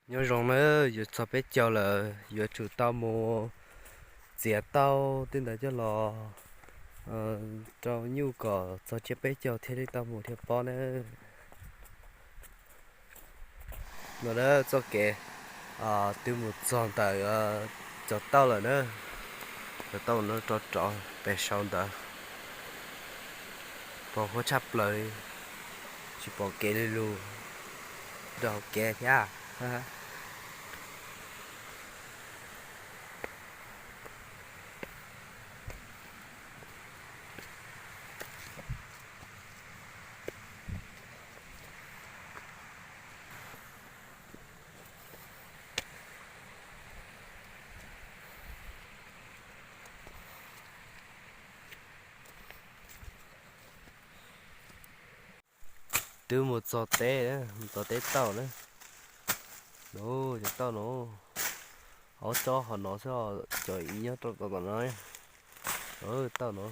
Nyob zoo nawb, yuav txog peb caug lawm, yuav tsum tau mus txiav tauj tej ntawd coj los rau nyuj kom txog tsiab peb caug thiaj li tau mus dhia pob nawb. No na txoj kev twb mus txog ntawm cov tauj lawm na. Cov tauj no rov rov pem saud ntawd, pos huab tshaj plaws, tsis pom kev li lus rau hauv kev thiab. Twb mus txog teb, mus txog teb tauj na. No, cov tauj no, ob tsob hauv no xwb, cov ib nyob rau tom no, tauj no.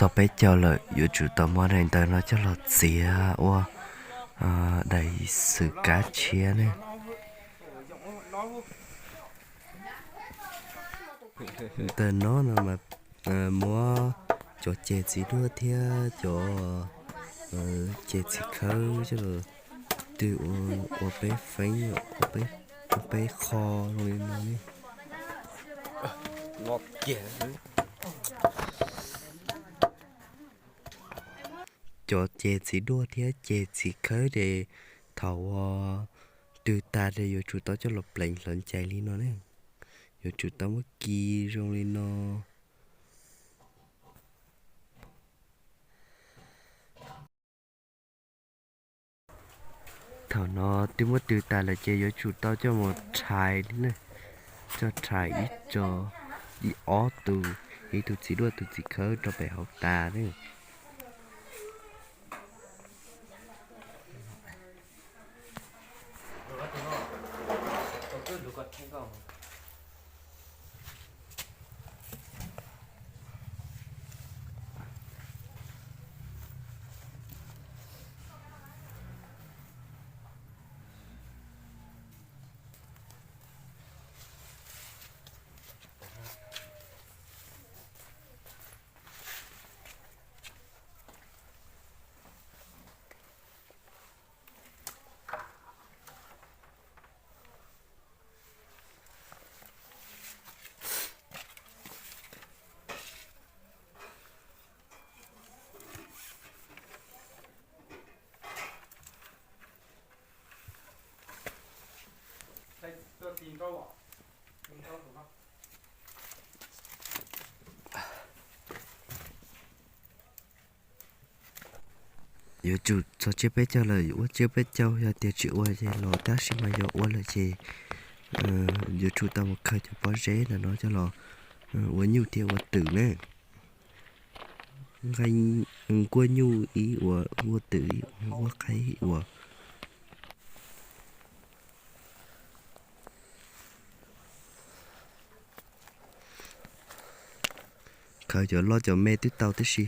Txog peb caug lawm, yuav tsum tau muab daim ntawv no coj los txiav ua daim xwm kab tshiab ne. Ntawm no no mas muab cov ceg txiv duaj thiab cov ceg txiv khawb coj los tw ua peb feeb, ua peb qho zoo li no ne. Cov ceg txiv duaj thiab ceg txiv khawb ces thaum uas tw tas ces yuav tsum tau coj los pleev hlawv ncaim li no ne. Yuav tsum tau muab kis zoo li no. Thaum no twb muab tw tas lawm ces yuav tsum tau coj mus rhais li na. Coj rhais ib co, ib ob tus, ib tug txiv duaj tus txiv khawb rau pem hauv tas ne. Yuav tsum txog tsiab peb caug lawm, yuav ua tsiab peb caug, yog tias tsis ua ces los tab sis mas yog ua lawm ces yuav tsum tau mus khaws cov pob zeb ntawm no coj los ua nyuj thiab ua twm ne. Nqaij, nkuaj nyuj ib uas, nkuaj twm ib uas, nkuaj qaib ib uas. Khaws cov loj cov me twb tau tib si,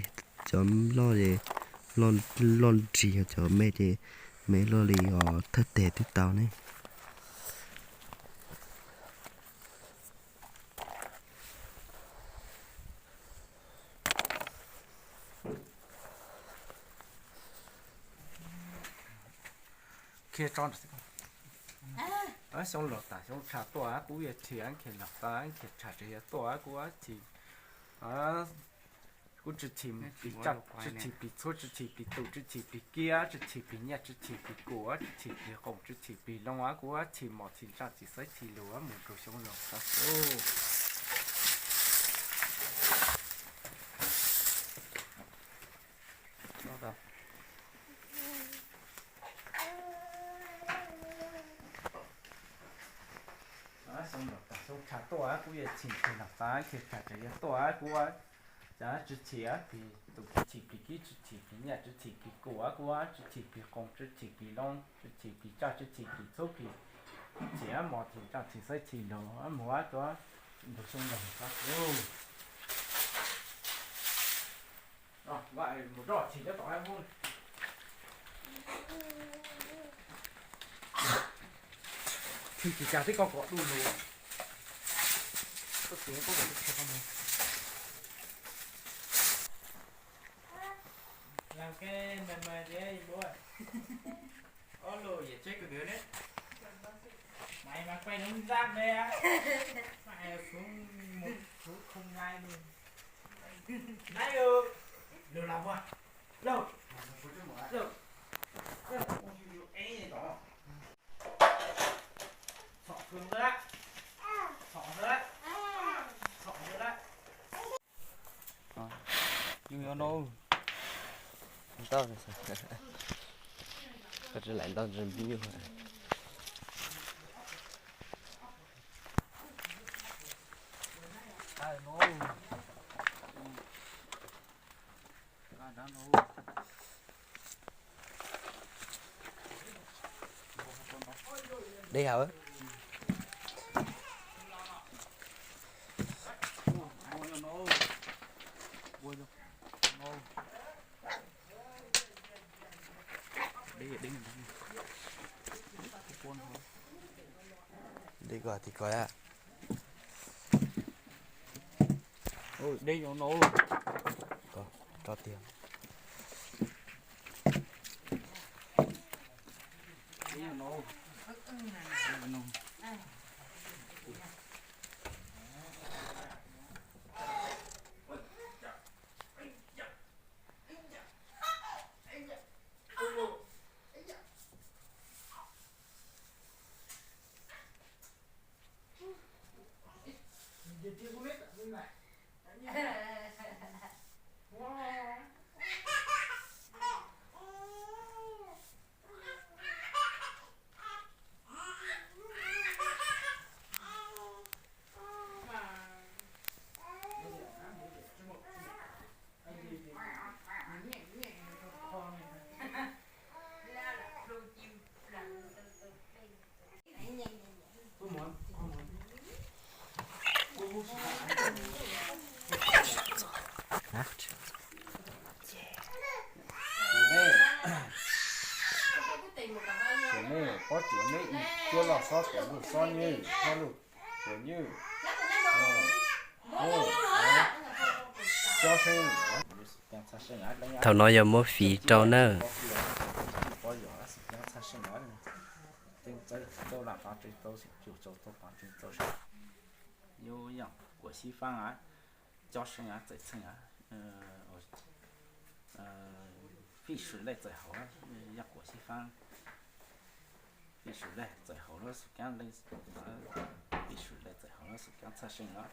cov loj, loj nrig, cov me ces me luaj li os, thawj teg twb tau ne. Khiav tso, xyoo laus tas xyoo tshav tuaj kuv yuav chim, khiav laus tas khiav tshav tseem yuav tuaj kuv chim. Kuv tsis chim pis tsaj, tsis chim pis txhuab, tsis chim pis tus, tsis chim pis kiab, tsis chim pis nyaj, tsis chim pis kum, tsis chim pis qoom, tsis chim pis loo, kuv chim mos chim ntsaj chim xaiv chim lus mus rau xyoo laus tas. Xyoo laus tas xyoo tshav tuaj kuv yuav chim, khiav laus tas khiav tshav tseem yuav tuaj kuv cas tsis chim pis tus, tsis chim pis kib, tsis chim pis nyaj, tsis chim pis kum, kuv tsis chim pis qoom, tsis chim pis loo, tsis chim pis tsaj, tsis chim pis txhuab, pis chim mos chim ntsaj chim xaiv chim lus mus rau xyoo laus tas. Mus rau chim nyob tom hauv. Chim tsis cas tib koj kom du lus. Koj txiv koj kom du lus. Lam ke me me thiab muab ob lus yam tseb kawg nkaus ne. Mày mà quay đúng giáp đây á. Mày xuống một số không like luôn. Nãy ừ. Lượt lòng à. Lượt. Lượt. Lượt. Ê, tỏ. Sọ Phương đó. Sọ đó. Sọ đó. Yus yuav no. Tau. Koj tsis laim ntau nyuj. Dej hauv. Dej koj tim ko. Dej no. Ko, tso tiag. Ces nej, ces nej, ob cuav neb ib cuab loj xob tus lug xob nyuj, xob lug tus nyuj. Thaum no yog muab fiv rau nawb. Yuav yog kuam xib faab, coob seej, fij swm lej txawm hauv, yog kuam xib faab. Peb sawv daws txawm haus lub xus kaab le, peb sawv daws txawm haus lub xus kaab txhaj seej no.